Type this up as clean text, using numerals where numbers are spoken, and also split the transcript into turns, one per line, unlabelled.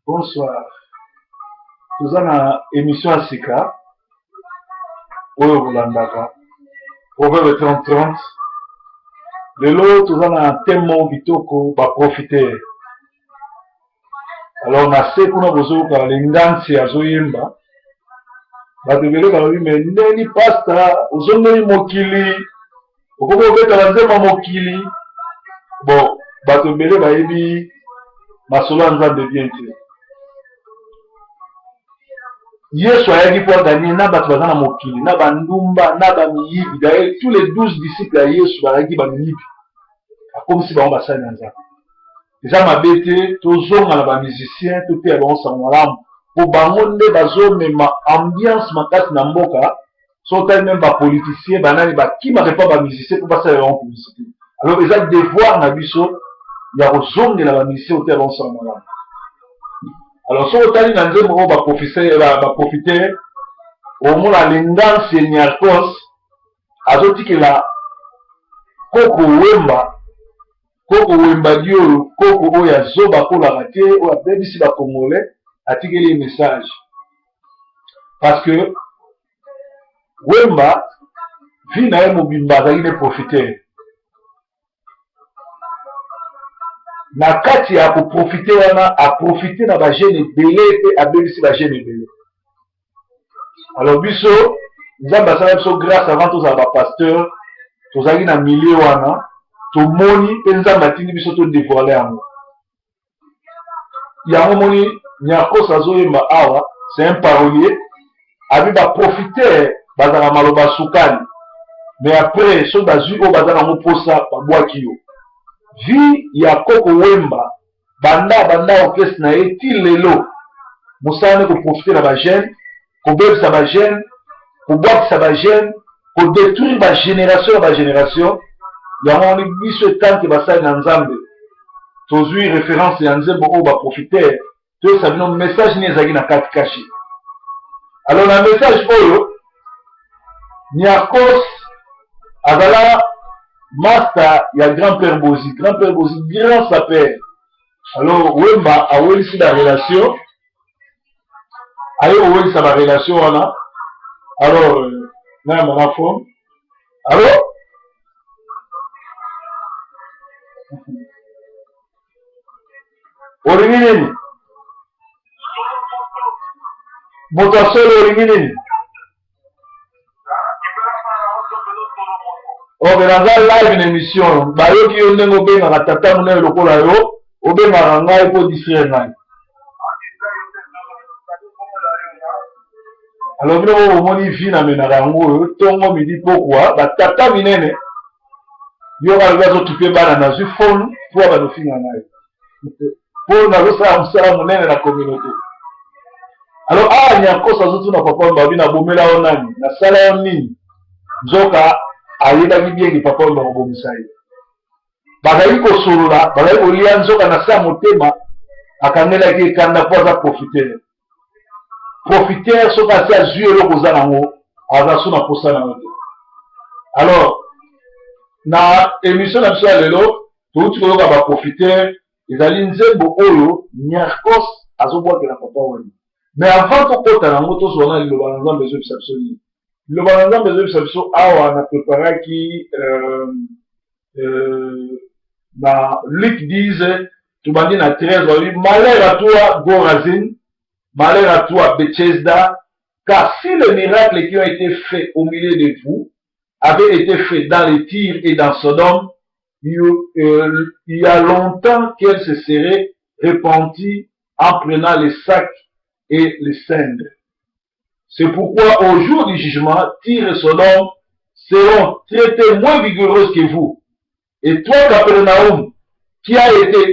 Bonsoir. Toza na émission ya sika oyo bolandaka Proverbe 30-30. Lelo toza na thème moko kitoko, baprofiter. Alors na se kuna bozoyoka Lengansi azoyemba. Bato ebele balobi me ndeni pasta ozongeli mokili, okomi kobeta banzembo ya mokili. Bon, bato ebele bayebi masolo ya Nzambe bien te. Yesu ayaki mpo aganye na bato baza na mokili, na bandumba, na bamiyibi. D'ailleurs, tous les 12 disciples ya Yesu bazalaki bamiyibi, akomisi bango basali na Nzambe. Eza mabe te tozonga na bamusicien, toteya bango sango malamu, mpo bango nde bazomema ambiance makasi na mboka. So otali même bapoliticien, banani bakimaka epa bamusicien mpo basala bango publicité. Alors eza devoir na biso ya kozongela bamusicien, oteya bango sango malamu. Alors soki otali na nzembo oyo baprofiter, omona Lenganse Niarcos azotikela Koko Wemba. Koko Wemba di oyo, koko oyo azoba akolaka te, oyo abebisi bacongolais, atikeli ye message, parce que Wemba, vie na ye mobimba azalaki ne profiteur. Na kati ya koprofite wana, aprofite na bajeune ebele mpe abebisi bajeune ebele. Alors biso, Nzambe asala biso grâce, avant tozala bapasteur, tozalaki na milieu wana, tomoni mpe Nzambe atindi biso todévoile yango. Yango moni Niarcos azoyemba awa, c'est un parolier. Abi baprofiteur bazalaka maloba sukali, mais après soki bazwi oyo baza nango mposa, babwaki yo. Vie ya Koko Wemba, banda banda orchestre na ye ti lelo, mosala nde koprofite na bajeune, kobebisa bajeune, kobwakisa bajeune, kodétruire bagénération na bagénération. Yango wani biso etanke basali na Nzambe tozwi référence ya nzembo oyo baprofiteur, toyesa bino message nini ezalaki na kati caché. Alors na message oyo, Niarcos azala master ya grand père Bozi. Grand père Bozi, grand sapeur. Alors Wemba awelisi barelation, aye kowelisa barelation wana. Alors nayamba na phone. Allo, olingi nini? Moto ya solo, olingi nini? Ok, naza live na émission. Bayoki yo ndenge obengaka tata monene lokola yo, obengaka ngai mpo distraire ngai. Alors bino oyo bomoni vie namenaka yango oyo, ntongo, midi, pokwa, batata minene yo alobi azokipe bana, nazwi phone mpo abanofinga ngai mpo nazosala mosala monene na communauté. Alors awa Niarcos azotuna papa Mbabi: nabomela yo nani? Nasala yo nini? Nzoka ayebaki bien que papa Wemba kobomisa ye. Bazali kosolola, bazali kolia, nzoka na se ya motema akangelaki ekanda mpo aza profiteur. Profiteur soki asi azwi eloko oza nango, aza so na posa na yo te. Alors na émission na biso ya lelo, touti koyoka baprofiteur, ezali nzembo oyo Niarcos azobwakela papa Wemba. Mais avant tokɔta nango, tozwa na liloba na Nzambe ezoyebisa biso nini. Liloba na Nzambe ezoyebisa biso awa, na préparaki na Luc 10, tobandi na 13. Balobi: "Malheur à toi, Gorazin, malheur à toi, Bethsaida, car si les miracles qui ont été faits au milieu de vous avaient été faits dans les Tyr et dans Sodome, il y a longtemps qu'elles se seraient repenties en prenant les sacs et les cendres. C'est pourquoi au jour du jugement, Tyr et Sodome seront traités moins vigoureuses que vous. Et toi, Capernaum, qui a été